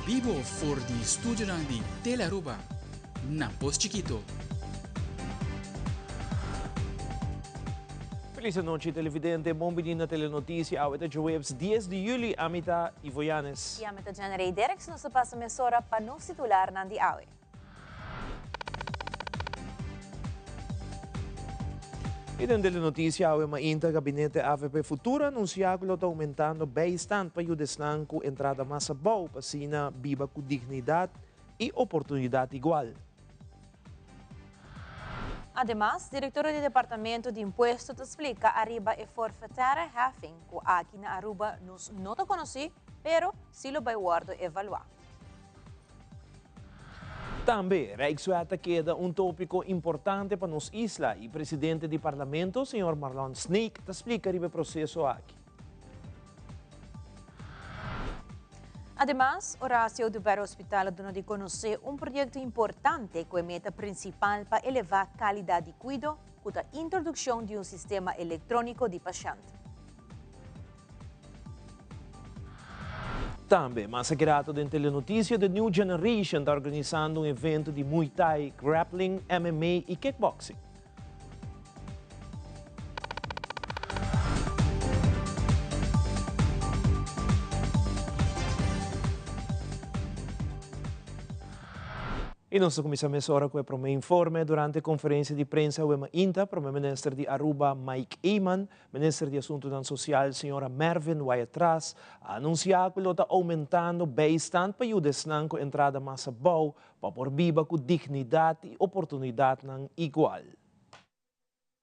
bibo for di studionan di Telearuba na Pos Chikito. Feliz anochi televidente, bon bini na Telenoticia. Awe ta djaweps 10 di juli, ami ta Ivo Yanes. Y ami ta Jenny Derks, nos ta pasa mesora pa nos titularnan di awe. Y den Telenoticia awe mainta Gabinete avp Futuro a anuncia cu lo ta aumentando bijstand pa yuda esnan cu entrada mas abou pa asina biba cu dignidad y oportunidad igual. Ademas, director di Departamento di Impuesto ta splica ariba e forfaitaire heffing cu aki na Aruba nos no ta conoci, pero si lo bay wordo evalua. Tambe, Rijkswet ta keda un topico importante pa nos isla y presidente di Parlamento, señor Marlon Sneek, ta splica riba e proceso aki. Ademas, Horacio Oduber Hospital a duna di conoce un proyecto importante cu e meta principal pa eleva calidad di cuido cu ta introduccion di un sistema electronico di pashent. Tambe, mas aki rato den Telenoticia, The New Generation ta organisando un evento di Muay Thai, grappling, MMA y kickboxing. Y nos ta cuminsa mesora cu e prome informe. Durante conferencia di prensa awe mainta, Prome Minister di Aruba, Mike Eman, Minister di Asuntonan Social, señora Mervin Wyatt-Ras, a anuncia cu lo ta aumentando bijstand pa yuda esnan cu entrada mas abou pa por biba cu dignidad y oportunidadnan igual.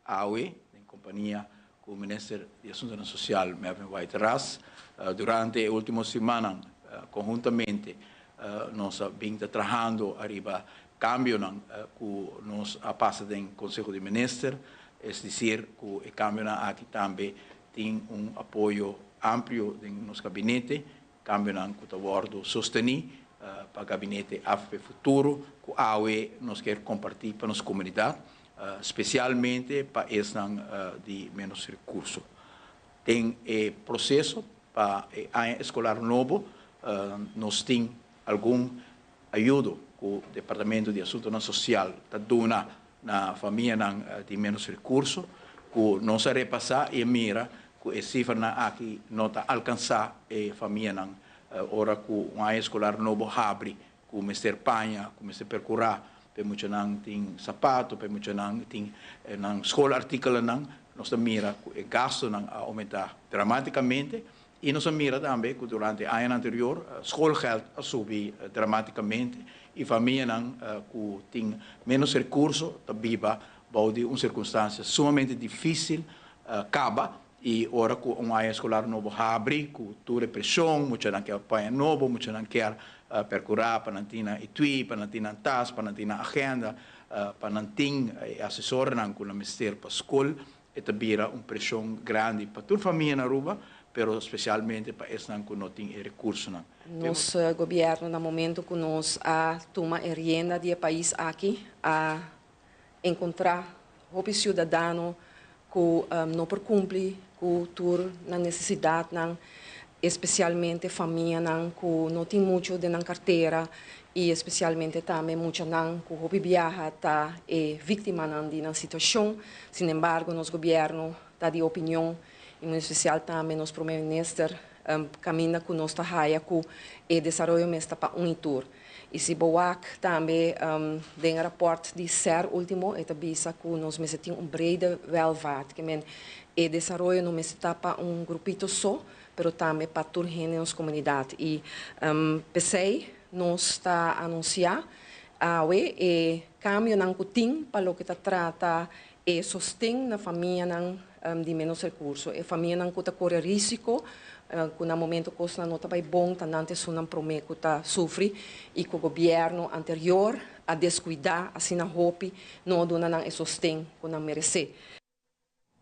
Awe, den compania cu Minister di Asuntonan Social, Mervin Wyatt-Ras, durante e ultimo simannan conhuntamente nos a bin ta trahando ariba cambionan cu nos a pasa den Conseho di Minister, es decir cu e cambionan aki tambe tin un apoyo amplio den nos gabinete, cambionan cu ta wordo sosteni pa Gabinete avp Futuro, cu awe nos kier comparti pa nos comunidad, specialmente pa esnan di menos recurso. Den e proceso pa e aña escolar nobo nos tin algun ayudo cu Departamento di Asuntonan Social ta duna na famianan di menos recurso, cu nos a repasa y a mira cu e cifranan aki no ta alcansa e famianan ora cu un aña escolar nobo habri, cu mester paña, cu mester percura pa e muchanan tin sapato, pa e muchanan tin nan schoolartikelennan. Nos ta mira cu e gastonan a aumenta dramaticamente y nos a mira tambe cu durante añanan anterior schoolgeld a subi dramaticamente y famianan cu tin menos recurso ta biba bou di un circunstancia sumamente dificil caba y ora cu un aña escolar nobo habri cu tur e presion, muchanan kier paña nobo, muchanan kier percura pa nan tin nan etui, pa nan tin nan tas, pa nan tin nan agenda, pa nan tin e asesornan cu nan mester pa scol, e ta bira un presion grandi pa tur famia na Aruba, pero specialmente pa esnan cu no tin e recursonan. Nos gobierno na momento cu nos a tuma e rienda di e pais aki a encontra hopi ciudadano cu no por cumpli cu tur nan necesidadnan, especialmente famianan cu no tin mucho den nan cartera y especialmente tambe muchanan cu hopi biaha ta e victimanan di nan situacion. Sin embargo, nos gobierno ta di opinion y muy especial tambe nos Prome Minister, caminda cu nos ta haya cu e desaroyo mes ta pa un y tur. Y si bo wak tambe den rapport di SER ultimo, e ta bisa cu nos mester tin un brede welvaart, ke men e desaroyo no mester ta pa un grupito so, pero tambe pa tur hende den nos comunidad. Y p'esey nos ta anuncia awe e cambionan cu tin pa loke ta trata e sosten na famianan di menos recurso, e famianan cu ta core risico, cu na momento cosnan no ta bay bon, ta nan ta esunnan prome cu ta sufri y cu gobierno anterior a descuida asina hopi, no a duna nan e sosten cu nan merece.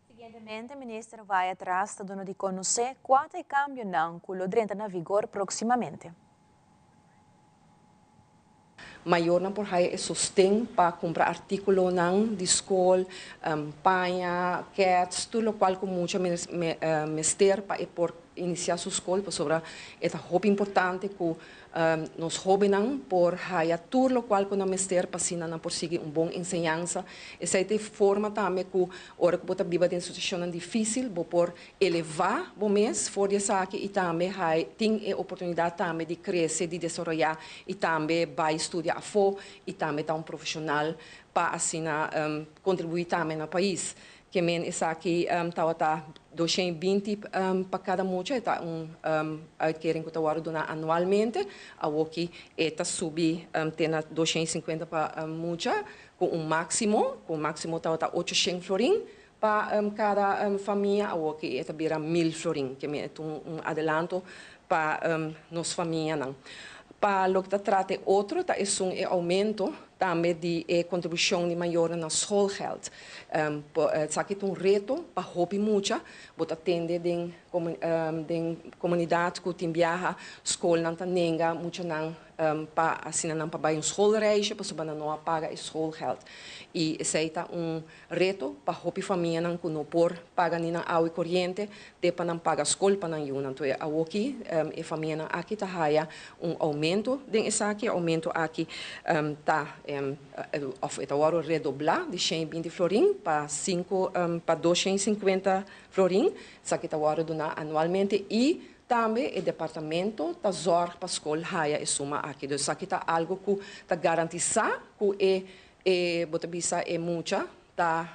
Siguientemente Minister Wyatt-Ras ta duna di conoce cua ta e cambionan cu lo drenta na vigor proximamente. Mayornan por haya e sosten pa cumpra articulonan di scol, paña, kets, tur locual cu mucha mester pa e por. inicia su scol, pasobra e ta hopi importante cu nos hobennan por haya tur locual cu nan mester pa asina nan por sigui un bon enseñansa. Esey ta e forma tambe cu ora cu bo ta biba den situacionnan dificil bo por eleva bo mes for di esaki y tambe hay tin e oportunidad tambe di crece, di desaroya y tambe bay studia afo y tambe ta un profesional pa asina contribui tambe na pais. Ke men esaki tabata 220 pa cada mucha, e ta un uitkering cu ta wordo duna anualmente. Awoki e ta subi te na 250 pa mucha, cu un maximo, cu maximo tabata 800 florin pa cada famia, awoki e ta bira 1000 florin, ke men e ta un adelanto pa nos famianan. Pa loke ta trata e otro ta esun e aumento tambe di e contribucion di mayornan na schoolgeld. Esaki ta un reto pa hopi mucha. Bo ta tende den comunidad cu tin biaha scolnan ta nenga muchanan pa asina nan pa bay un schoolreisje pasobra nan no a paga e schoolgeld. Y esey ta un reto pa hopi famianan cu no por paga ni nan awa y coriente te pa nan paga scol pa nan yunan. Entonces awoki e famianan aki ta haya un aumento den esaki. E aumento aki ta of e ta wordo redobla di 120 florin pa cinco pa 250 florin. Esaki ta wordo duna anualmente y tambe e departamento ta zorg pa scol haya e suma aki. Dus esaki ta algo cu ta garantisa cu e bo ta bisa e mucha ta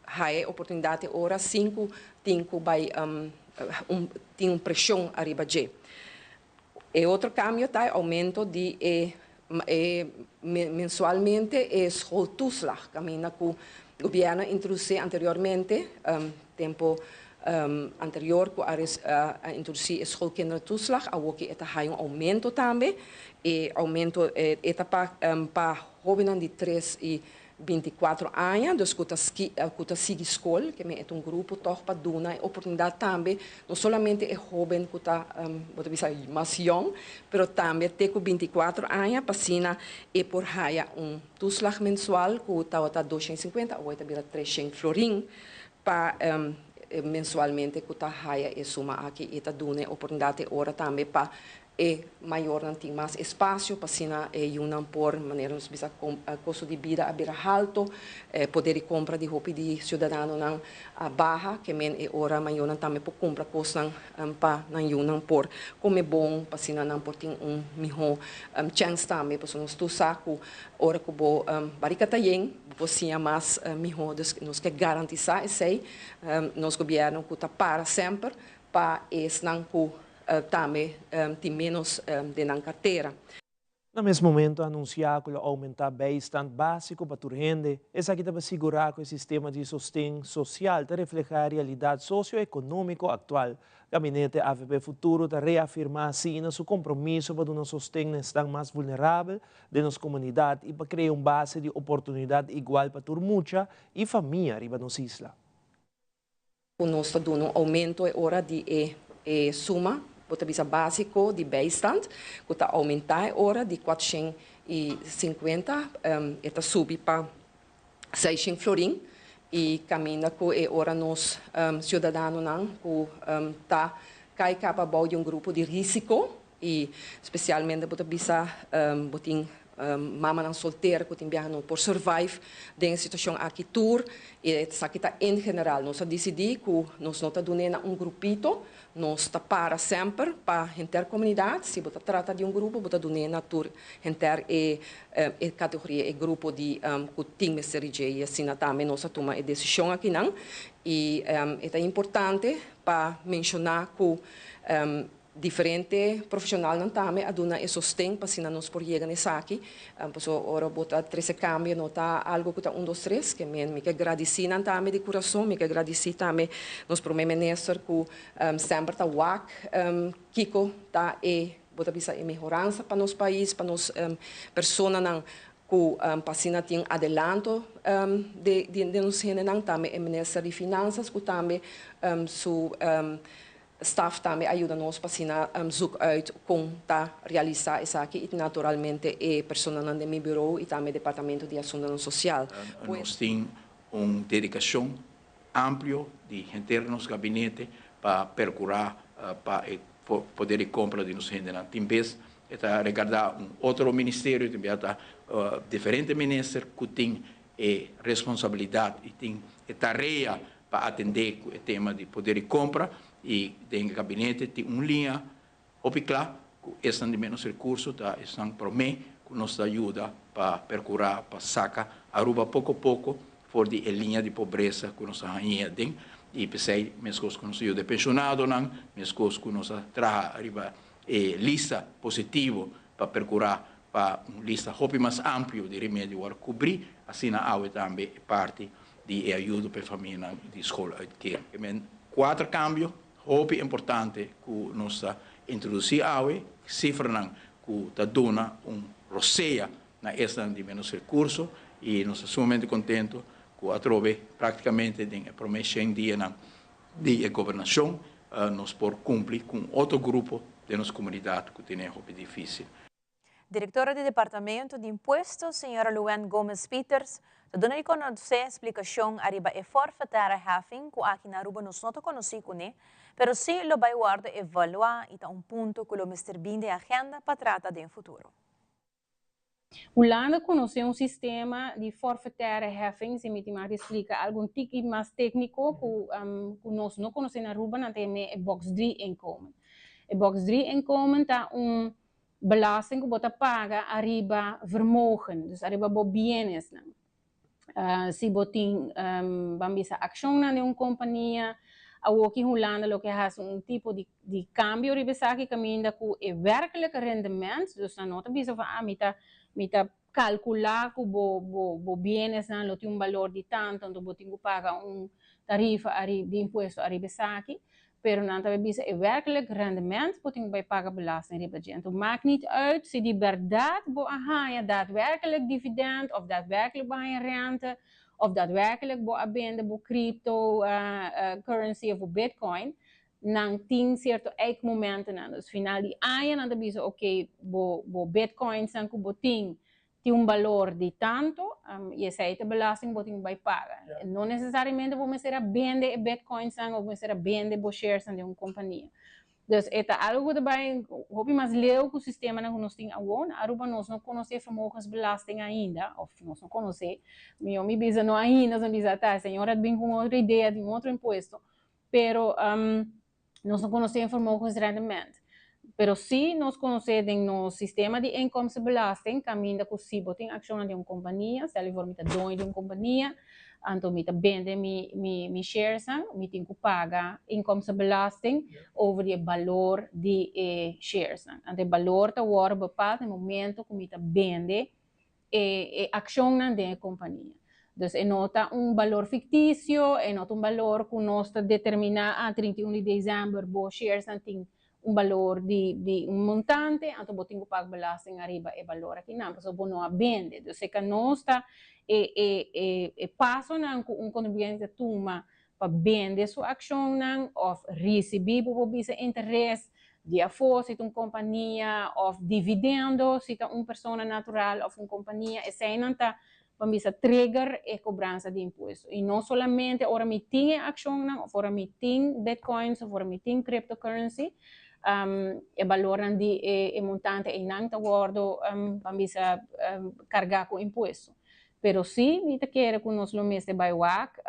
haya e oportunidad e ora sin cu tin cu bay tin un presion ariba dje. E otro cambio ta e aumento di e mensualmente e schooltoeslag, caminda cu gobierno a introduci anteriormente, tempo anterior cu a introduci e schoolkindertoeslag, awoki e ta haya un aumento tambe. E aumento e ta pa hobennan di 3 y 24 aña, dus cu ta sigui scol, ke men e ta un grupo toch pa duna e oportunidad tambe, no solamente e hoben cu ta, bo ta bisa, mas jong, pero tambe te cu 24 aña, pa asina e por haya un toeslag mensual cu tabata 250, awor ta bira 300 florin pa mensualmente cu ta haya e suma aki y ta duna e oportunidad e ora tambe pa e mayornan tin mas espacio pa asina e yunan por, manera nos bisa, costo di bida a bira halto, poder di compra di hopi di ciudadanonan a baha, ke men e ora mayornan tambe por cumpra cosnan pa nan yunan por come bon, pa asina nan por tin un miho chance tambe, pasobra nos tur sa cu ora cu bo barica ta yen, bo por siña mas miho. Dus nos ke garantisa esey, nos gobierno cu ta para semper pa esnan cu tambe tin menos den nan cartera. Na mes momento a anuncia cu lo aumenta bijstand basico pa tur hende. Esaki ta pa sigura cu e sistema di sosten social ta refleha e realidad socio-economico actual. Gabinete AVP Futuro ta reafirma asina su compromiso pa duna sosten na esnan mas vulnerabel den nos comunidad y pa crea un base di oportunidad igual pa tur mucha y famia riba nos isla. Nos ta duna un aumento e ora di e suma, bo ta bisa, basico di bijstand, cu ta aumenta e ora di 450, e ta subi pa 600 florin y caminda cu e ora nos ciudadanonan cu ta cay caba bou di un grupo di risico y specialmente, bo ta bisa, bo tin mamanan soltera cu tin biaha no por survive den e situacion aki tur y esaki ta en general. Nos a dicidi cu nos no ta duna na un grupito, nos ta para semper pa henter comunidad. Si bo ta trata di un grupo, bo ta duna na tur henter e categoria, e grupo di cu tin mester y asina tambe nos a tuma e decision akinan y ta importante pa menciona cu diferente profesionalnan tambe a duna e sosten pa asina nos por yega na esaki. Pasobra ora bo ta trece cambio, no ta algo cu ta 1, 2, 3, ke men mi ke gradici nan tambe di curason, mi ke gradici tambe nos prome minister cu semper ta wak kiko ta e, bo ta bisa, e mehoransa pa nos pais, pa nos personanan cu pa asina tin adelanto di nos hendenan, tambe e minister di Finanzas cu tambe su staf tambe a yuda nos pa asina zoek uit con ta realisa esaki y naturalmente e personanan di mi bureau y tambe departamento di Asuntonan Social. Nos tin un dedicacion amplio di henter nos gabinete. pa percura pa e poder di compra di nos hendenan. Tin bes e ta regarda un otro ministerio, tin bes ta diferente minister cu tin e responsabilidad y tin e tarea pa atende cu e tema di poder di compra y den e gabinete tin un liña hopi cla cu esnan di menos recurso ta esnan prome cu nos ta yuda pa percura pa saca Aruba poco poco for di e liña di pobresa cu nos a haña aden y p'esey mescos cu nos a yuda e pensionadonan, mescos cu nos a traha riba e lista positivo pa percura pa un lista hopi mas amplio di remedio wòrdu kubrí, asina awe tambe e parti di e ayudo pa e famianan di schooluitkeer. E men kuater kambio hopi importante ku nos ta introdusí awe, sifranan ku ta duna un rosea na esnan di ménos rekurso i nos ta sumamente kontentu ku atrobe praktikamente den e promé shen dianan di e gobernashon nos por kumpli ku un otro grupo den nos komunidat ku tene hopi difísil. Direktora di Departamento di Impuesto, señora Luann Gomez Pieters, ta duna di konosé splikashon ariba e forfetaire heffing ku aki na Aruba nos no ta konosí kuné, pero sí lo bai wòrdu evaluá i ta un punto ku lo mester bin den agenda pa trata den futuro. Hulanda konosé un sistema di forfaitaire heffing, si mi tin mag di splika algun tiki mas tékniko ku ku nos no konosé na Aruba, nan ta yam'é e box drie inkomen. E box drie inkomen ta un belasting ku bo ta paga ariba vermogen, dus ariba bo bienesnan. Si bo tin ban bisa akshonnan den un kompania, awoki Hulanda loke a hasi un tipo di di kambio riba esaki kaminda ku e werkelijke rendement, dus nan no ta bisa van ah mi ta mi ta kalkulá ku bo bo bo bienesnan lo tin un balor di tantu anto bo tin ku paga un tarifa ari di impuesto ariba esaki, pero nan ta bisa e werkelijk rendement bo tin ku bai paga belasting riba dje. Anto maakt niet uit si di bèrdat bo a haña daadwerkelijk dividend òf daadwerkelijk bo a haña rente òf daadwerkelijk bo a bende bo crypto currency òf bo bitcoin, nan tin sierto eikmomentonan. Dus final di aña nan ta bisa oke bo bo bitcoinsnan ku bo tin tin un balor di tanto y esey ta belasting bo tin cu bay paga. No necesariamente bo mester a bende e bitcoinsnan of mester a bende bo sharesnan den un compania. Dus e ta algo cu ta bay hopi mas leu cu sistemanan cu nos tin awor. Na Aruba nos no conoce vermogensbelasting ainda, of nos no conoce, mijo mi bisa no ainda, nos a bisa ta e señor a bin cu un otro idea di un otro impuesto, pero Nos no konosé e vermogensrendement, pero sí nos konosé den nos sistema di inkomstenbelasting kaminda ku si bo tin akshonnan den un kompania, stel voor mi ta doño di un kompania, anto mi ta bende mi mi mi sharesnan, mi tin ku paga inkomstenbelasting over di e balor di e sharesnan. Anto e balor ta wòrdu bepaald na e momento ku mi ta bende e e akshonnan den e kompania. Dus e no ta un balor fiktisio, e no ta un balor ku nos ta determiná, ah, 31 di desèmber bo sharesnan tin un balor di di un montante, anto bo tin ku paga belasting ariba e balor akinan, pasobra bo no a bende. Dus e ka nos ta e e e e pasonan ku un kontribuyente ta tuma pa bende su akshonnan òf risibí bo por bisa interes di afó si ta un kompania òf dividendo si ta un persona natural òf un kompania, eseinan ta ban bisa trigger e kobransa di impuesto. I no solamente ora mi tin e akshonnan òf ora mi tin bitcoins òf ora mi tin cryptocurrency, e balornan di e montante einan ta wòrdu ban bisa kargá ku impuesto. Pero sí mi ta kere ku nos lo mester bai wak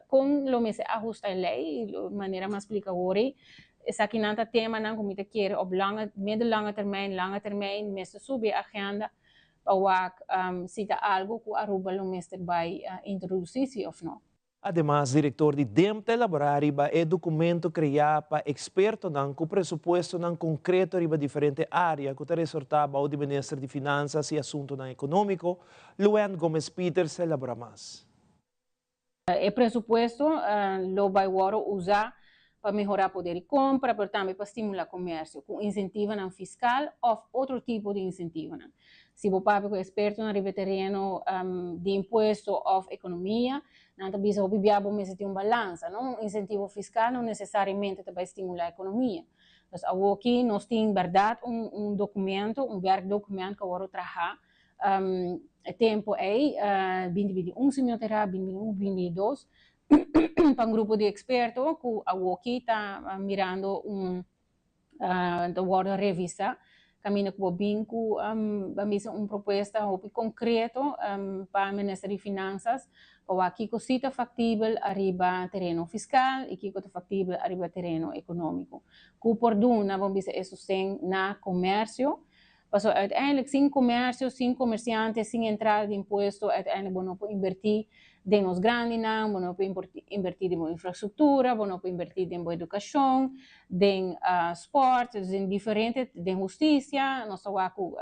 kon lo mester ahusta e lei, manera mi a splika awor ei, esakinan ta temanan ku mi ta kere op lange, middellange termijn, lange termijn mester subi e agenda pa wak si ta algu ku Aruba lo mester bai introdusí si òf no. Ademas, direktor di DEM ta elaborá riba e dokumento kreá pa ekspertonan ku presupuestonan konkreto riba diferente área ku ta resortá bou di Minister di Finansas i Asuntunan Ekonómiko, Luann Gomez Pieters ta elaborá mas. E presupuesto lo bai wòrdu usá pa mehorá poder di kompra, pero tambe pa stimulá komersio ku insentivonan fiskal òf otro tipo di insentivonan. Si bo papia ku ekspertonan riba e tereno di impuesto òf ekonomia, nan ta bisa hopi bia bo mester tin un balansa, no? Un insentivo fiskal no nesesariamente ta bai stimulá ekonomia. Dus awoki nos tin bèrdat un un dokumento, un wèrkdokument ku a wòrdu trahá e tempu ei, binti 21 si mi no ta erá, binti 21, binti 22. pa un grupo di eksperto ku awoki ta mirando un ta wòrdu revisá kaminda ku bo bin ku ban bisa un propuesta hopi konkreto pa Minister di Finansas pa wak kiko si ta faktibel ariba tereno fiskal i kiko ta faktibel ariba tereno ekonómiko ku por duna ban bisa e sosten na komersio. Pasobra uiteindelijk sin comercio, sin comerciante, sin entrada di impuesto, uiteindelijk bo no por inverti den nos grandinan, bo no por inverti den bo infrastructura, bo no por inverti den bo educacion, den sport, dus den diferente, den husticia, nos ta wak cu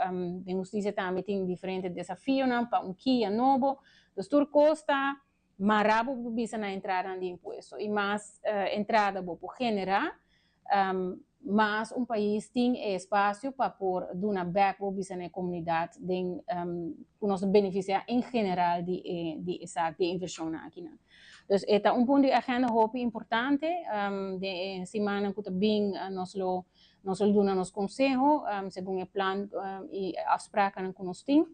den husticia tambe tin diferente desafionan pa un kia nobo, dus tur cos ta mara bo por bisa na entradanan di impuesto y mas entrada bo por genera, mas un pais tin e espacio pa por duna bek bo bisa na e comunidad den cu nos ta beneficia en general di e di esaki di e inversionnan akinan. Dus e ta un punto di agenda hopi importante den e simannan cu ta bin nos lo nos lo duna nos conseho segun e plan y afsprakennan cu nos tin.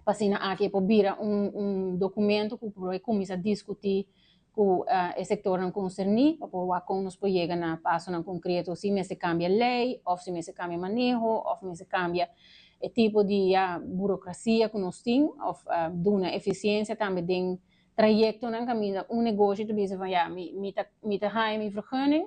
Pa asina aki e por bira un un documento cu por bay cuminsa discuti cu e sectornan concerni pa por wak con nos por yega na pasonan concreto si mester cambia ley of si mester cambia maneho of mester cambia e tipo di ya burocracia cu nos tin of duna eficiencia tambe den trayectonan caminda un negoshi ta bisa van ya mi mi ta mi ta haya mi vergunning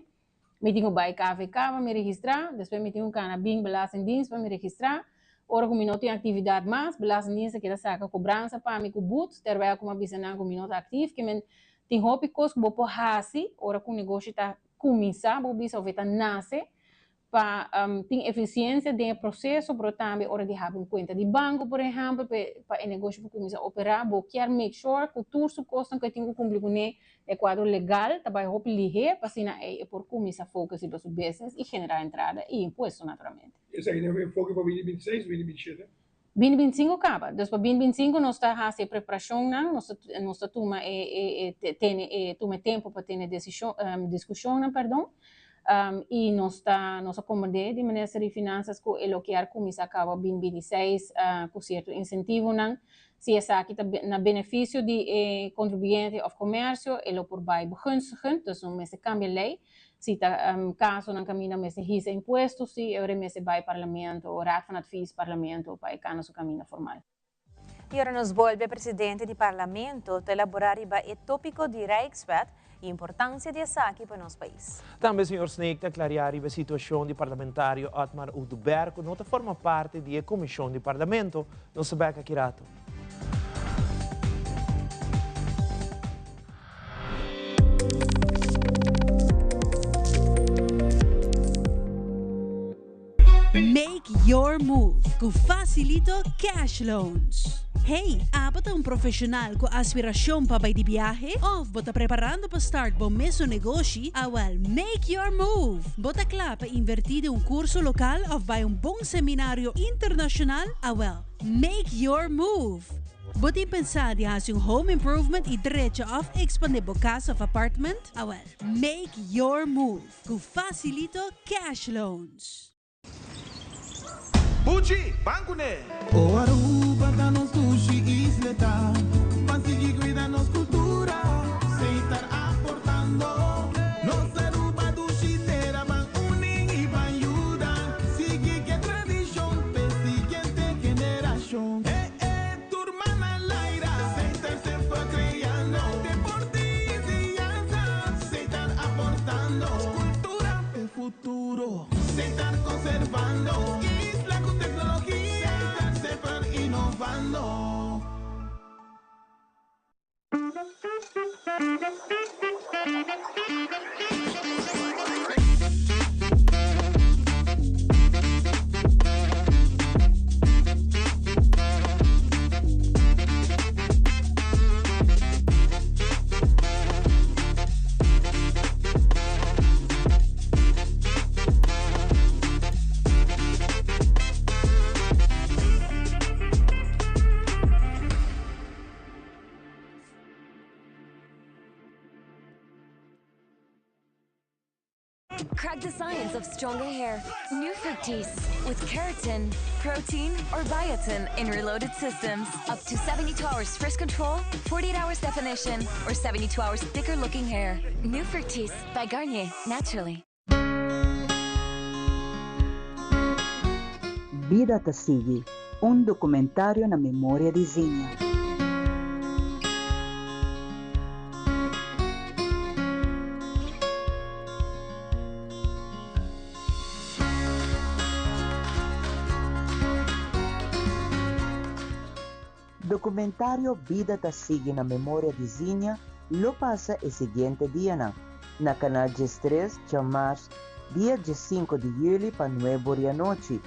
Mi tin ku bai KVK pa mi registrá, despues mi tin ku kana bin Belastingdienst pa mi registrá. Ora ku mi no tin aktividat mas, Belastingdienst ta keda saka kobransa pa mi ku but, terwijl ku mi a bisa nan ku mi no ta aktif. Ke men tin hopi kos ku bo por hasi ora ku un negoshi ta kuminsá, bo bisa, òf e ta nase, pa tin efisiensia den e proseso, pero tambe ora di habri un kuenta di banko, por ehèmpel, pa e negoshi por kuminsá operá, bo kier make sure ku tur su kosnan ku e tin ku kumpli kuné den kuadro legal ta bai hopi lihé pa asina ei e por kuminsá focus riba su business i generá entrada i impuesto naturalmente. Esaki ta un enfoke pa binti binti seis o binti binti shete? Binti binti sinku kaba. Dus pa binti binti sinku nos ta hasi e preparashonnan, nos ta nos ta tuma e e tene e tuma e tempu pa tene desishon diskushonnan pèrdon i nos ta nos a komprendé di Minister di Finansas ku e lo kier kuminsá kaba binti binti seis ku sierto insentivonan. Si esaki ta na benefisio di e kontribuyente òf komersio e lo por bai begunstigend, dus no mester kambia lei. Si ta casonan caminda mester hisa impuesto si e ora mester bay Parlamento o Raad van Advies Parlamento pa e cana su caminda formal. Y ora nos bolbe presidente di Parlamento ta elabora riba e topico di Rijkswet y importancia di esaki pa nos pais. Tambe señor Sneek ta claria riba e situacion di parlamentario Otmar Oduber cu no ta forma parti di e comision di Parlamento. Nos ta bek aki rato. Make your move ku Facilito Cash Loans. Hey, abo ta un profeshonal ku aspirashon pa bai di biahe? Òf bo ta preparando pa start bo mesun negoshi? Awèl, make your move! Bo ta kla pa invertí den un kurso lokal òf bai un bon seminario internashonal? Awèl, make your move! Bo tin pensá di hasi un home improvement i drecha òf ekspandé bo kas òf apartment? Awèl, make your move ku Facilito Cash Loans! Buchi, ban kuné! O Aruba ta nos dushi isleta, ban sigui cuida nos cultura, Setar aportando. Nos Aruba dushi tera, ban uni y ban yuda, sigui ke tradicion p'e siguiente generacion. E tur man al aire, Setar semper creando, deporte y enseñanza, Setar aportando, cultura p'e futuro, Setar conservando, isla cu tecnologia, Setar semper innovando. Crack the science of stronger hair. New Fructis with keratin, protein, or biotin in reloaded systems. Up to 72 hours frizz control, 48 hours definition, or 72 hours thicker looking hair. New Fructis by Garnier, naturally. Bida ta sigui, un documentario na memoria di Zinnia. Documentario Bida ta sigui na memoria di Zinnia lo pasa e siguiente dianan, na Canal 13 djamars dia 15 di juli pa 9 or di anochi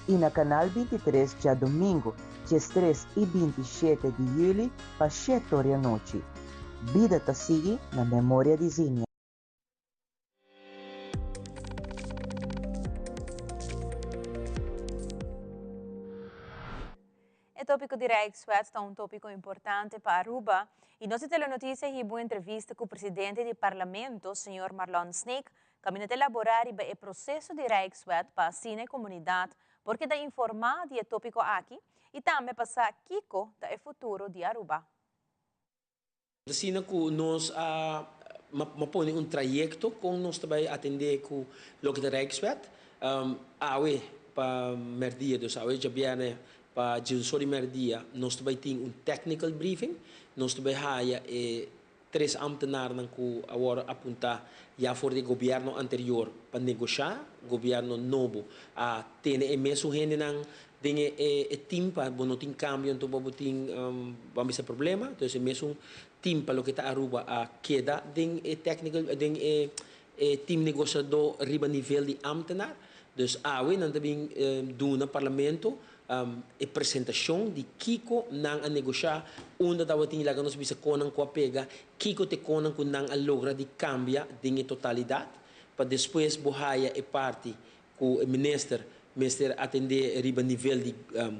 y na Canal 23 djadomingo 13 y 27 di juli pa 7 or di anochi. Bida ta sigui na memoria di Zinnia. E topico di Rijkswet ta un topico importante pa Aruba y nos Telenoticia hibo entrevista cu presidente di Parlamento, señor Marlon Sneek, caminda ta elabora riba e proceso di Rijkswet pa asina e comunidad por keda informa di e topico aki y tambe pa sa kico ta e futuro di Aruba. Asina cu nos a ma pone un trayecto con nos ta bay atende cu loke ta Rijkswet. Awe pa merdia, dus awe djabierne pa djensor di merdia, nos ta bay tin un technical briefing. Nos ta bay haya e tres ambtenaarnan cu a worde apunta ya for di e gobierno anterior pa negosha. Gobierno nobo a tene e mesun hendenan Den e team pa bo no tin cambio anto bo bo tin bo a bisa problema entonces e mesun team pa loke ta Aruba a keda den e technical den e team negociador riba nivel di ambtenaar dus awe nan ta bin duna parlamento e presentacion di kico nan a negocia unda tabatin laga nos bisa con nan cu a pega kico ta e con nan cu nan a logra di cambia den e totalidad pa despues bo haya e parti cu e minister mester atende riba nivel di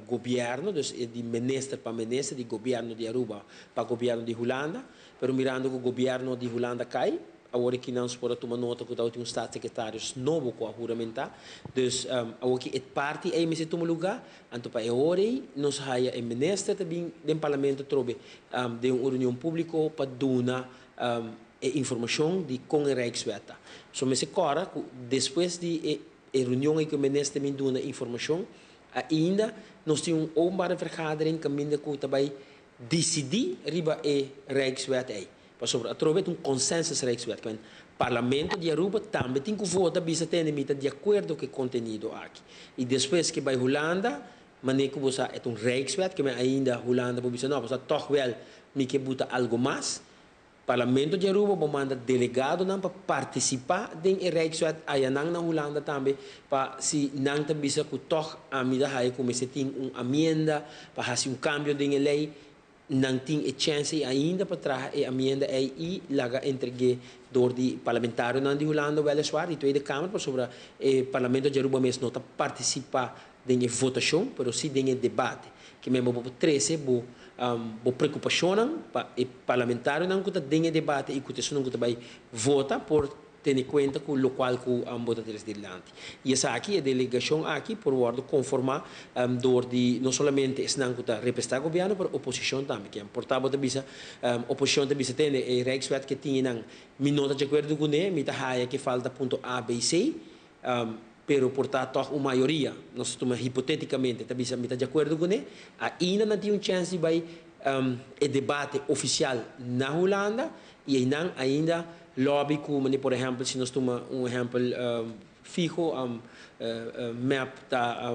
gobierno, dus di minister pa minister, di gobierno di Aruba pa gobierno di Hulanda, pero mirando cu gobierno di Hulanda cay, awor aki nan por a tuma nota cu tabatin un staatssecretaris nobo cu a huramenta, dus awor ki e parti ey mester tuma lugar, anto pa e ora ey nos haya e minister ta bin den parlamento atrobe den un reunion publico pa duna e informacion di con e Rijkswet ta. So mester cora cu despues di e e reunion ey cu e minister bin duna informacion, ainda nos tin un openbare vergadering caminda cu ta bay dicidi riba e Rijkswet ey. Pasobra atrobe ta un consensus Rijkswet, cu Parlamento di Aruba tambe tin cu vota bisa tende mi ta di acuerdo cu e contenido aki. Y despues cu bay Hulanda, Manera ku bo sa e ta un Rijkswet, ke men ainda Hulanda por bisa no, bo sa tòg wèl mi ke buta algu mas. Parlamento di Aruba bo manda delegadonan pa partisipá den e Rijkswet ayanan na Hulanda tambe pa si nan ta bisa ku tòg ami ta haya ku mester tin un amienda pa hasi un kambio den e lei, nan tin e chèns ei ainda pa traha e amienda ei i laga entreg'é dor di parlamentarionan di Hulanda wèleswaar di Tweede Kamer pasobra e Parlamento di Aruba mes no ta partisipá den e votashon pero si den e debate. Ke men bo por trese bo bo preokupashonnan pa e parlamentarionan ku ta den e debate i ku ta esunnan ku ta bai vota por tene kuenta ku lokual ku bo ta trese dilanti. I esaki, e delegashon aki por wòrdu konformá dor di no solamente esnan ku ta representá gobièrnu pero oposishon tambe. Ke por ta bo ta bisa oposishon ta bisa tende e Rijkswet ke tin einan mi no ta djakuerdo kuné, mi ta haya ke falta punto A, B, C. Pero por ta tòg un mayoria, nos ta tuma hipotéticamente, ta bisa mi ta di akuerdo kuné, ainda nan tin un chèns di bai e debate ofisial na Hulanda i einan ainda lòbi ku manera por ehèmpel si nos tuma un ehèmpel fiho mep ta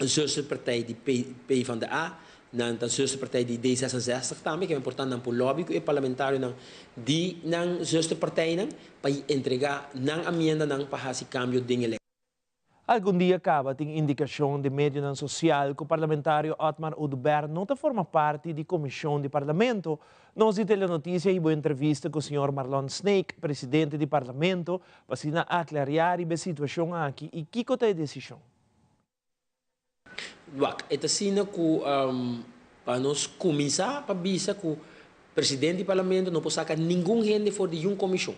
zusterpartij di PvdA, nan ta zusterpartij di D66 tambe, ke importante nan por lobby ku e parlamentarionan di nan zusterpartijnan pa entrega nan amiendanan pa hasi kambio den e lei. Algun dia kaba tin indikashon di medionan sosial ku parlamentario Otmar Oduber no ta forma parti di komishon di parlamento. Nos di Telenoticia hibo entrevista ku señor Marlon Sneek, presidente di parlamento, pa asina aklariá riba e situashon aki i kiko ta e desishon. Wak, e ta asina ku pa nos kuminsá pa bisa ku presidente di parlamento no por saka ningun hende for di yun komishon.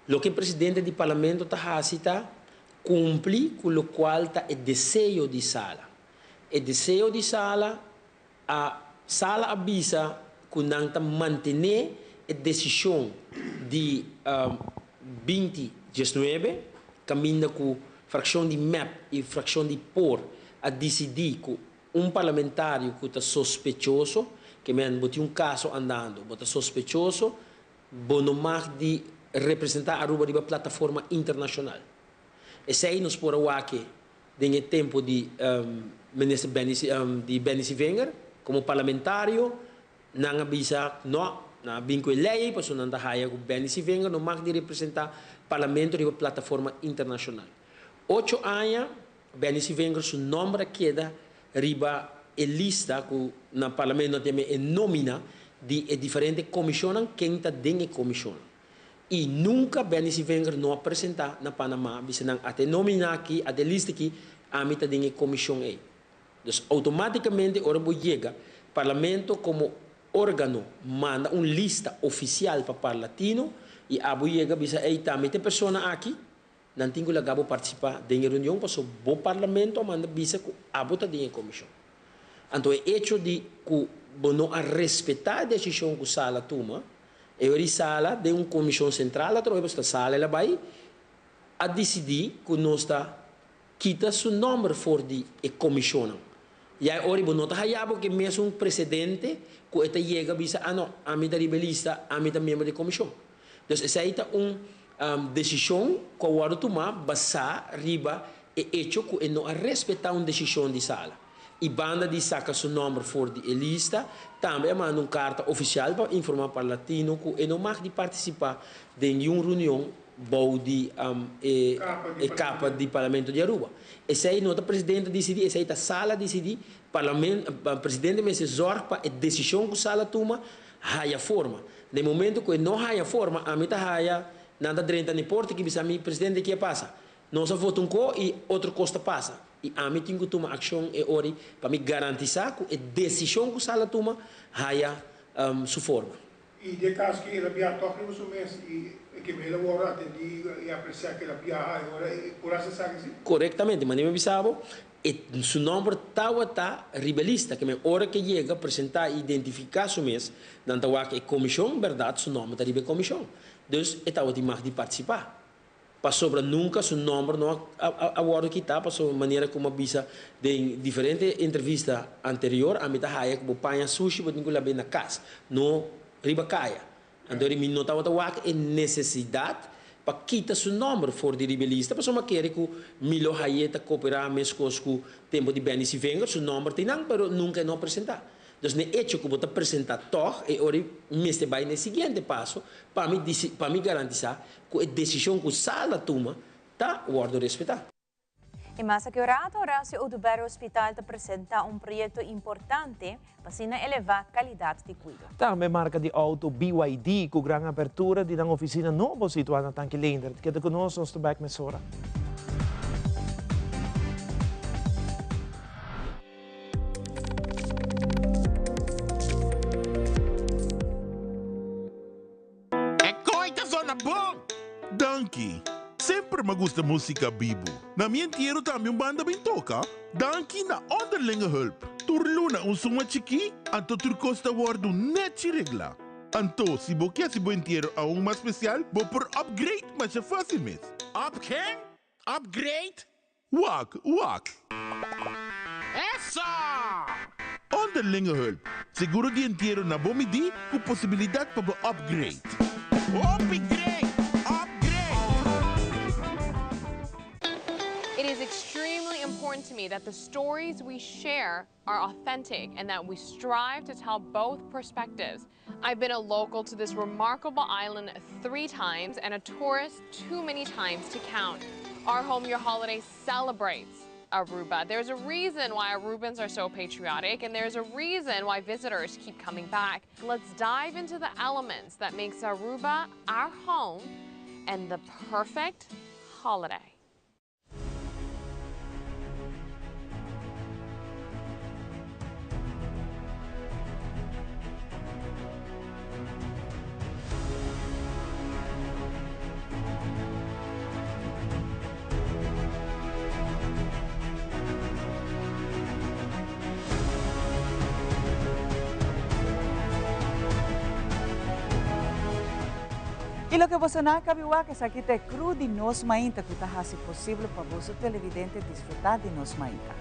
Loke presidente di Parlamento ta hasi ta kumpli ku lokual ta e deseo di sala. E deseo di sala a sala a bisa ku nan ta mantené e desishon di 20 diesnuebe kaminda ku frakshon di mep i frakshon di por a disidí ku un parlamentario ku ta sospechoso, ke men bo tin un kaso andando, bo ta sospechoso, Bo no mag di representá Aruba riba plataforma internashonal. Esei nos por a wak den e tempu di Minister Benny di Benny Sevinger komo parlamentario. Nan a bisa no, nan a bin ku e lei pasobra nan ta haya ku Benny Sevinger no mag di representá parlamento riba plataforma internashonal. Ocho aña Benny Sevinger su nòmber a keda riba e lista ku na parlamento nan ta yama e nomina di e diferente komishonnan ken ta den e komishonnan. I nunka Benny Sevinger no a presentá na Panama bisa nan ata e nomina aki, ata e lista aki, ami ta den e komishon ei. Dus outomátikamente ora bo yega parlamento komo órgano manda un lista ofisial pa Parlatino i abo yega bisa ei ta mi ta e persona aki, Nan tin ku laga bo partisipá den e reunion paso bo parlamento a manda bisa ku abo ta den e komishon. Anto e echo di ku bo no a respetá e desishon ku sala tuma, e ora di sala den un komishon sentral atrobe pasobra ta sala el a bai, a disidí ku nos ta kita su nòmber for di e komishonnan. Ya e ora bo no ta haya bo ke mesun presedente ku e ta yega bisa, ah no, ami ta riba e lista, ami ta miembro di e komishon. Dus esei ta un desishon ku a wòrdu tumá basá riba e echo ku e no a respetá un desishon di sala. I banda di saka su nòmber for di e lista, tambe a manda un karta ofisial pa informá Parlatino ku e no mag di partisipá den niun reunion bou di e kapa di Parlamento di Aruba. Esei no ta presidente disidí, esei ta sala disidí. Presidente mester zòrg pa e desishon ku sala tuma haya forma. Den momento cu e no haya forma, ami ta haya nan ta drenta ni porta ki bisa mi, Presidente, ki a pasa? Nos a vota un co y otro cos ta pasa. Y ami tin cu tuma accion e ori pa mi garantisa cu e decision cu sala tuma haya su forma. Y den caso cu el a biaha toch riba su mes y e ke el a worde atendi y aprecia cu el a biaha e ora e por haci esaki si? Corectamente, manera mi a bisa bo, E su nomber tawata riba e lista, ke men ora ke yega presentá i identifiká su mes, nan ta wak e komishon, bèrdat su nomber ta riba e komishon. Dus e tawatin mag di partisipá. Pasobra nunka su nomber no a wòrdu kitá, pasobra manera ku mi a bisa den diferente entrevista anterior, ami ta haya ku bo paña sushi bo tin ku lab'é na kas, no riba kaya. Anto di mi no tabata wak e nesesidat pa kita su nomber for di riba e lista, pasobra mi a kere ku mi lo haye ta koperá meskos ku tempu di Benny Sevinger, su nomber tin nan, pero nunka e no a presentá. Dus n'e echo ku bo ta presentá tòg, e ora mester bai n'e siguiente paso pa mi pa mi garantisá ku e desishon ku sala tuma ta wòrdu respetá. I mas aki un rato, Horacio Oduber Hospital ta presenta un proyecto importante pa asina eleva calidad di cuido. Tambe marca di auto BYD cu gran apertura di nan oficina nobo situa na Tanki Leendert. Keda cu nos, nos ta bek mesora. E koe ta zona bon! Danki. Semper m'a gusta musica bibu. Na mi entiero tambe un banda bin toca. Danki na Onderlinge Hulp. Tur luna un suma chikí, anto tur kos ta wordu nechi regla. Anto, si bo ke hasi bo entiero aun mas special, bo por upgrade masha facil mes. Up ken? Upgrade? Wak, wak. Eso! Onderlinge hulp, seguro di entiero na bo midí ku posibilidat pa bo upgrade. Hopi great! Upgrade! It is extremely important to me that the stories we share are authentic and that we strive to tell both perspectives. I've been a local to this remarkable island three times and a tourist too many times to count. Our Home Your Holiday celebrates Aruba. There's a reason why Arubans are so patriotic and there's a reason why visitors keep coming back. Let's dive into the elements that makes Aruba our home and the perfect holiday. Y loke boso no a caba di wak, esaki ta e crew di Nos Mainta cu ta haci posibel pa boso televidente disfruta di Nos Mainta.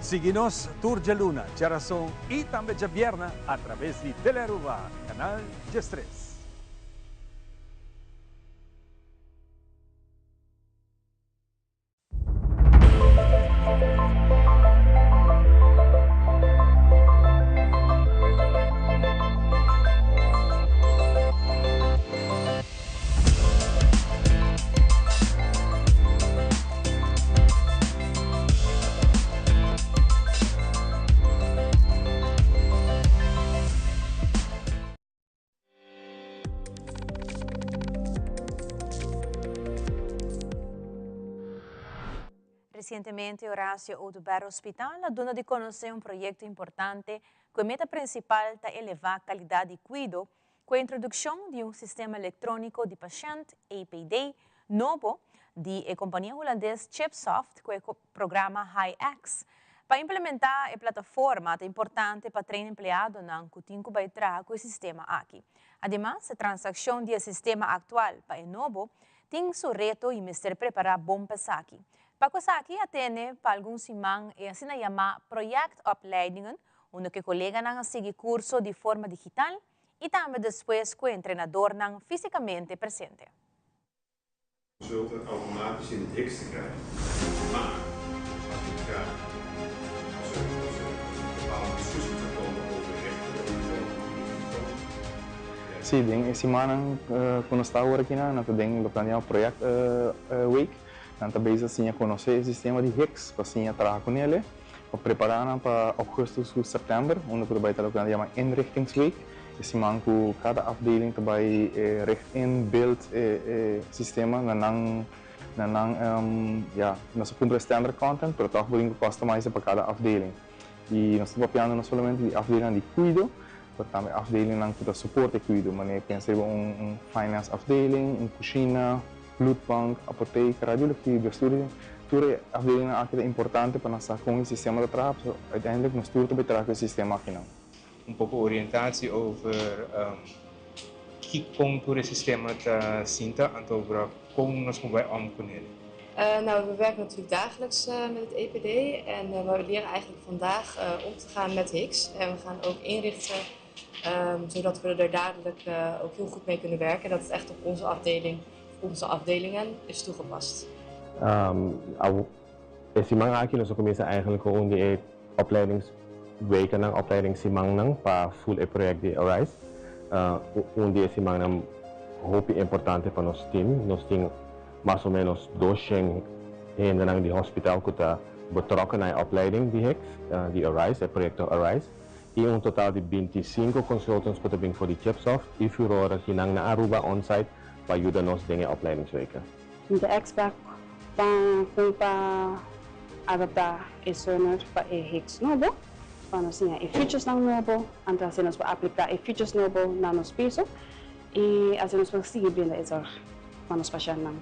Sigui nos tur djaluna, djarason y tambe djabierna a traves di Telearuba, Canal 13. Recientemente Horacio Oduber Hospital a duna di conoce un proyecto importante cu e meta principal ta eleva calidad di cuido cu e introduccion di un sistema electronico di pashent, EPD, nobo di e compania Hulandes Chipsoft cu e programa HiX. Pa implementa e plataforma ta importante pa train empleadonan cu tin cu bay traha cu e sistema aki. Ademas, e transaccion di e sistema actual pa e nobo tin su reto y mester prepara bon pa esaki. Pa cu esaki a tene pa algun siman e asina yama projectopleidingen unda cu e coleganan a sigui curso di forma digital y tambe despues cu e entrenadornan fisicamente presente. Consulten automatisch in het HIX te krijgen. Maar als je vraagt, als er, als er een bepaalde discussie zou komen over rechten Sí, den e simannan ku nos ta awor aki nan, nan ta den loke nan yama project week. Nan ta bezig siña konosé e sistema di HIX pa siña traha ku nele, pa prepará nan pa augustus ku sèptèmber, unda ku ta bai ta loke nan ta yama inrichtingsweek. E siman ku kada afdeling ta bai richt in, build e sistema na nan na nan ya nos a kumpli e standard content pero tòg bo tin ku customize pa kada afdeling. I nos ta papiando no solamente di afdelingnan di kuido pero tambe afdelingnan ku ta support e kuido manera pensa riba un finance afdeling, un kushina, bloedbank, apotek, radiologie, bestuur. Tur e afdelingnan aki ta importante pa nan sa kon e sistema ta traha pasobra uiteindelijk nos tur ta bai traha ku e sistema akinan. Un poko orientatie over kikon tur e sistema ta sinta anto over kon nos por bai om ku nel. Nou, we werken natuurlijk dagelijks met het EPD en we leren eigenlijk vandaag om te gaan met HIX. En we gaan ook inrichten zodat we er dadelijk ook heel goed mee kunnen werken. Dat het echt op onze afdeling, onze afdelingen is toegepast. E siman aki nos a kuminsá eigenlijk ku un di e opleidingswekennan, opleidingssimannan pa full e project di Arise. Un di e simannan hopi importante pa nos team. Nos tin mas o menos doshen hendenan di hospital ku ta betrokken na e opleiding di HIX, di Arise, e proyekto Arise. I un total di 25 consultants ku ta bin for di Chipsoft i Furore kinan na Aruba onsite pa yuda nos den e opleidingsweken. Mi ta expect pa con pa adapta e Cerner pa e HIX nobo, pa nos siña e featuresnan nobo, anto asina nos por aplica e features nobo na nos piso y asina nos por sigui brinda e zorg pa nos pashentnan.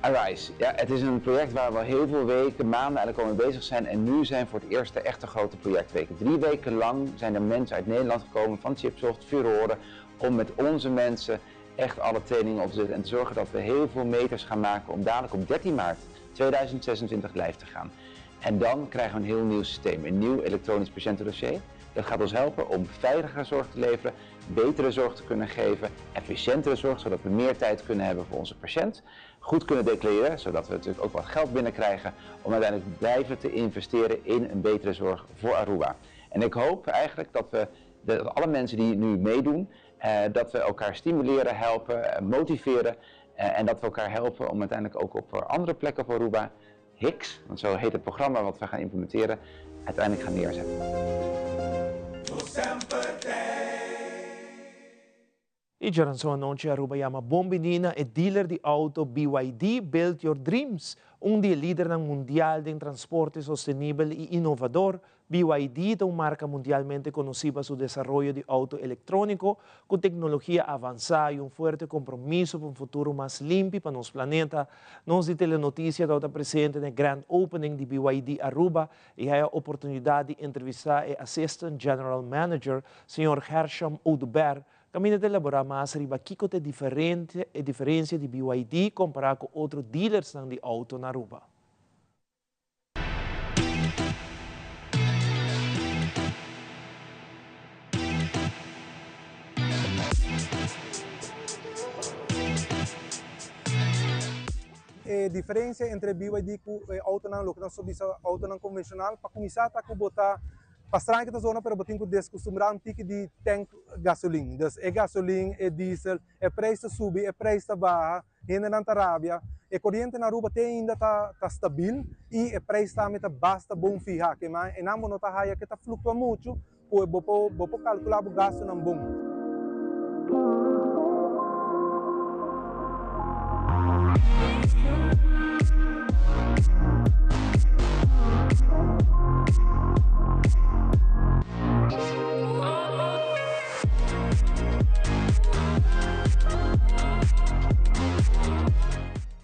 Arise, ja, het is een project waar we al heel veel weken, maanden eigenlijk al mee bezig zijn en nu zijn voor het eerst de echte grote projectweken. 3 weken lang zijn er mensen uit Nederland gekomen van Chipsoft, Furore, om met onze mensen echt alle trainingen op te zetten en te zorgen dat we heel veel meters gaan maken om dadelijk op 13 maart 2026 live te gaan. En dan krijgen we een heel nieuw systeem, een nieuw elektronisch patiëntendossier. Dat gaat ons helpen om veiligere zorg te leveren, betere zorg te kunnen geven, efficiëntere zorg, zodat we meer tijd kunnen hebben voor onze patiënt. Goed kunnen declareren, zodat we natuurlijk ook wat geld binnenkrijgen om uiteindelijk blijven te investeren in een betere zorg voor Aruba. En ik hoop eigenlijk dat we dat alle mensen die nu meedoen, dat we elkaar stimuleren, helpen, motiveren en dat we elkaar helpen om uiteindelijk ook op andere plekken op Aruba HIX, want zo heet het programma wat we gaan implementeren, uiteindelijk gaan neerzetten. Y djaranson anochi Aruba yama bon bini na e dealer di auto BYD Build Your Dreams, un di e lidernan mundial den transporte sostenibel y inovador. BYD ta un marca mundialmente conoci pa su desaroyo di auto electronico cu tecnologia avansa y un fuerte compromiso pa un futuro mas limpi pa nos planeta. Nos di Telenoticia tabata presente na e grand opening di BYD Aruba y haya oportunidad di entrevista e Assistant General Manager, señor Gershom Oduber. Caminda ta elabora mas riba kico ta e diferente e diferencia di BYD compara cu otro dealersnan di auto na Aruba. E diferencia entre BYD cu e autonan loke nos ta bisa autonan convencional pa cuminsa ta cu bo ta pa straña cu ta zona pero bo tin cu descostumbra un tiki di tank gasolin. Dus e gasolin, e diesel, e prijs ta subi, e prijs ta baha, hendenan ta rabia. E coriente na Aruba te ainda ta ta stabil y e prijs tambe ta basta bon fiha. Ke man enan bo no ta haya ke ta fluctua mucho cu bo por bo por calcula bo gastonan bon.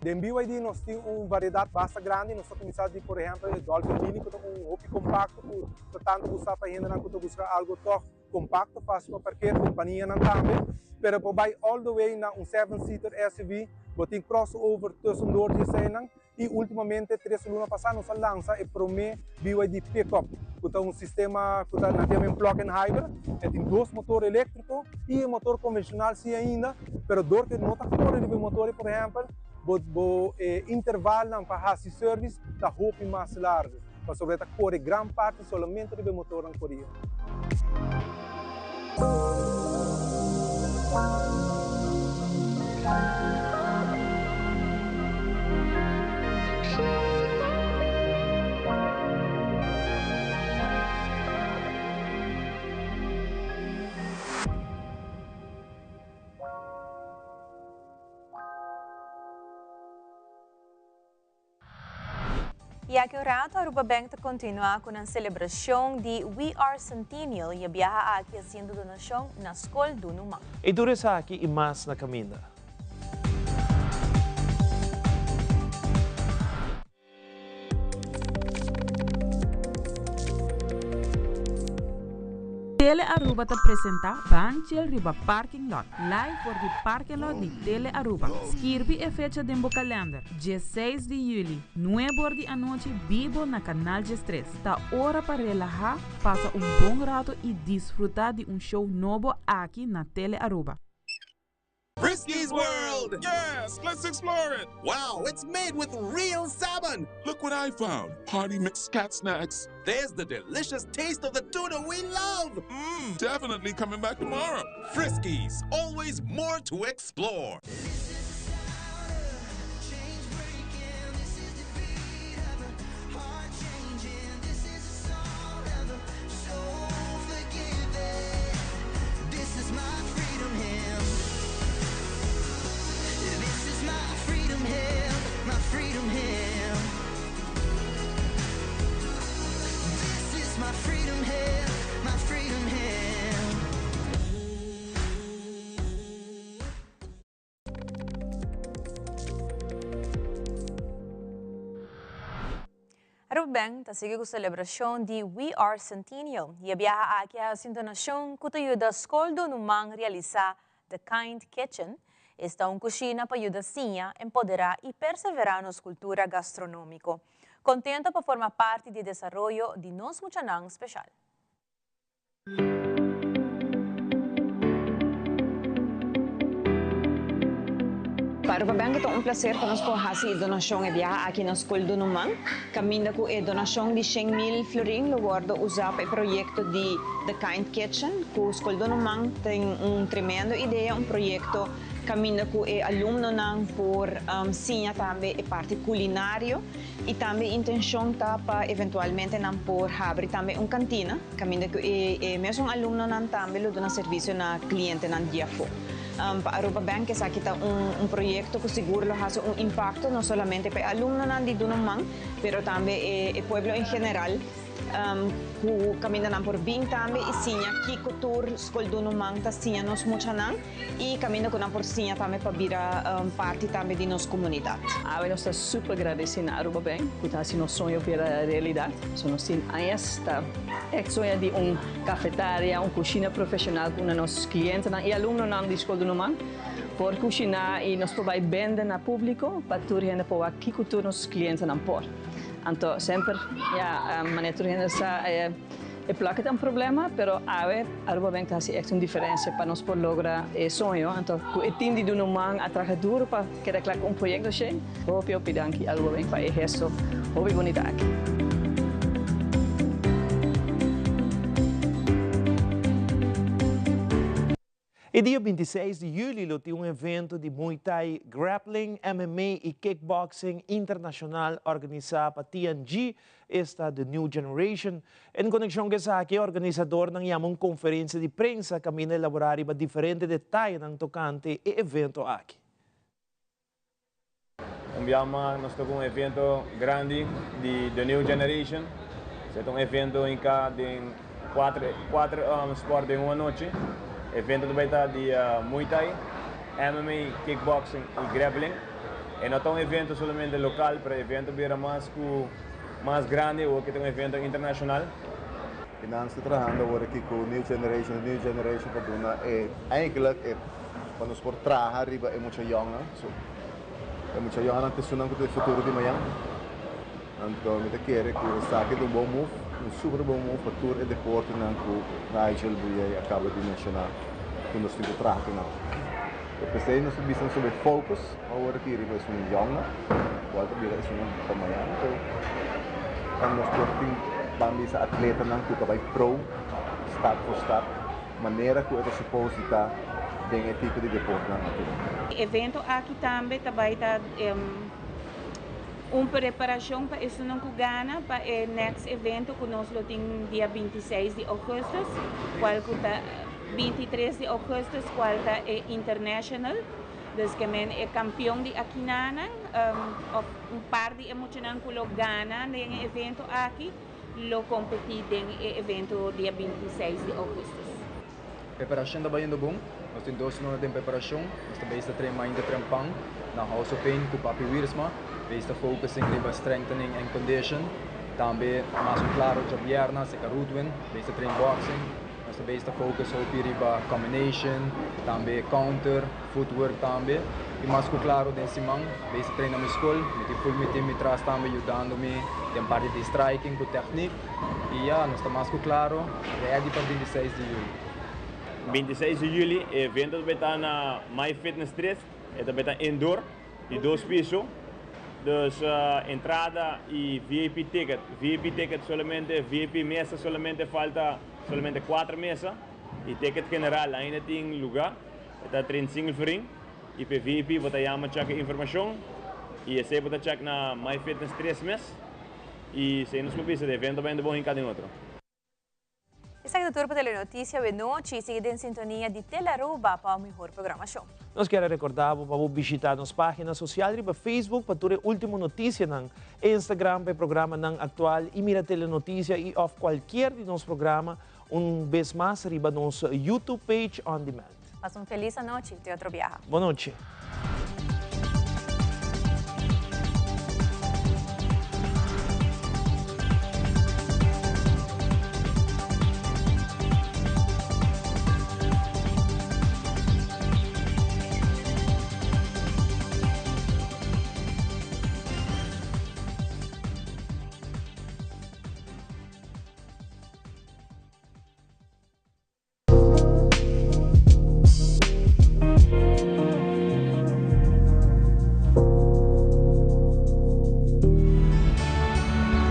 Den BYD nos tin un variedad basta grandi, nos ta cuminsa di por ehempel e Dolphin Mini cu ta un hopi compacto cu ta tanto gusta pa hendenan cu ta busca algo toch compacto, facil pa parkeer, companianan tambe, pero por bay all the way na un seven seater SUV, bo tin crossover tussendoor di eseinan y ultimamente tres luna pasa nos a lansa e prome BYD Pickup cu ta un sistema cu ta nan ta yama un plug-in hybrid, e tin dos motor electrico y e motor convencional si ainda, pero door cu no ta core riba e motor por ehempel bo bo e intervalnan pa haci service ta hopi mas largo. Pasobra e ta kore gran parti solamente riba e motornan koria. Y aki un rato Aruba Bank ta continua cu nan celebracion di We Are Centennial y a biaha aki haciendo donacion na Scol Dunuma. E dura esaki y mas na caminda. Tele Aruba ta presenta Ban Chill riba Parking Lot, live for di parking lot di Tele Aruba. Skirbi e fecha den bo kalender, dieseis di juli, nuebe or di anochi bibo na Canal diestres. Ta ora pa relaha, pasa un bon rato y disfruta di un show nobo aki na Tele Aruba. Friskies World! Yes, let's explore it! Wow, it's made with real salmon! Look what I found! Party mix cat snacks. There's the delicious taste of the tuna we love! Mmm, definitely coming back tomorrow. Friskies, always more to explore. Aruba Bank ta sigui cu celebracion di We Are Centennial y e biaha aki a haci un donacion cu ta yuda Scol Donuman realisa The Kind Kitchen. Esta un cushina pa yuda siña, empodera y persevera nos cultura gastronomico. Contento pa forma parti di desaroyo di nos muchanan special. Pa Aruba Bank ta un placer pa nos por haci e donacion e biaha aki na School Dunuman, caminda cu e donacion di 100,000 florin lo wordo usa pa e proyecto di The Kind Kitchen, cu School Dunuman tin un tremendo idea, un proyecto caminda cu e alumnonan por siña tambe e parti culinario y tambe e intencion ta pa eventualmente nan por habri tambe un cantina. Caminda cu e mesun alumnonan tambe lo duna servicio na clientenan di afo. Pa Aruba Bank esaki ta un proyecto cu sigur lo haci un impacto no solamente pa e alumnonan di duna un man, pero tambe e pueblo en general. Ku kaminda nan por bin tambe i siña kiko tur Skol Duna un Man ta siña nos muchanan i kaminda ku nan por siña tambe pa bira parti tambe di nos komunidat. Awe nos ta super gradesí na Aruba Bank ku ta hasi nos soño bira realidat. So nos tin añas ta ègt soña di un kafetaria, un kushina profeshonal ku unda nos klientenan i alumnonan di Skol Duna un Man por kushiná i nos por bai bende na públiko pa tur hende por wak kiko tur nos klientenan por. Anto semper ya manera tur hende sa e placa ta un problema pero awe Aruba Bank ta haci echt un diferencia pa nos por logra e soño. Anto cu e team di Duna un Man a traha duro pa keda cla cu un proyecto ashe. Hopi hopi danki Aruba Bank pa e gesto hopi bunita aki. E dia 26 di juli lo tin un evento di Muay Thai, Grappling, MMA y Kickboxing internacional organisa pa TNG, esta The New Generation. En conexion cu esaki, e organisadornan yama un conferencia di prensa caminda elabora riba diferente detayenan tocante e evento aki. Un bia mas nos ta ku un evento grandi di The New Generation. Esei ta un evento hinká den kuater kuater spòrt den un anochi. Evento ta bai ta di Muay Thai, MMA, Kickboxing i Grappling. E no ta un evento solamente lokal, pero e evento bira mas ku mas grandi awor ke ta un evento internashonal. I nan ta trahando awor aki ku New Generation, The New Generation pa duna e eigenlijk e pa nos por traha riba e mucha yòngnan. So e mucha yòngnan ta esunnan ku ta e futuro di mañan. Anto mi ta kere ku esaki ta un bon move, un super bon move pa tur e deportenan ku Nigel Bouyea a kaba di menshoná ku nos tin ku traha ku nan. So p'esei nos ta bisa nos focus awor aki riba esun yòngnan, kual ta bira esunnan pa mañan. So pa nos por tin ban bisa atletanan ku ta bai pro stap for stap manera ku e ta suppose di ta den e tipo di deportenan aki. E evento aki tambe ta bai ta un preparashon pa esunnan ku gana pa e next evento ku nos lo tin dia 26 di augustus kual ku ta 23 di augustus kual ta e international. Dus ke men e kampion di akinanan of un par di e muchanan ku lo gana den e evento aki lo kompetí den e evento dia 26 di augustus. Preparashon ta bayendo bon. Nos tin dos luna den preparashon. Nos ta bezig ta train mainta trempan na House of Pain ku Papi Wiersma. Bezig ta focusing riba strengthening and condition. Tambe mas ku klaro djabièrna seka Rudwin bezig ta train boxing. Nos ta bezig ta focus hopi riba combination, tambe counter, footwork tambe. Y mas cu claro den siman bezig ta traina mi school, mi tin full mi team mi tras tambe yudando mi den parti di striking cu techniek. Y ya, nos ta mas cu claro ready pa 26 di juli. 26 di juli e evento ta bay ta na My Fitness 3, e ta bay ta indoor di dos piso. Dus entrada y VIP ticket, VIP ticket solamente, VIP mesa solamente falta Solamente kuater mesa y ticket general ainda tin luga. E ta 35 florin y p'e VIP bo ta yama check e informacion y esey bo ta check na My Fitness 3 mes y esey nos por bisa di evento bay unda bo hinca den otro. Esaki ta tur pa Telenoticia awe nochi. Sigui den sintonia di Telearuba pa un mihor programacion. Nos kier a recorda bo pa bo bishita nos pagina social riba Facebook pa tur e ultimo noticianan, Instagram pa e programanan actual y mira Telenoticia y of cualkier di nos programa un bes mas riba nos YouTube page on demand. Pasa un feliz anochi, te otro biaha. Bon nochi.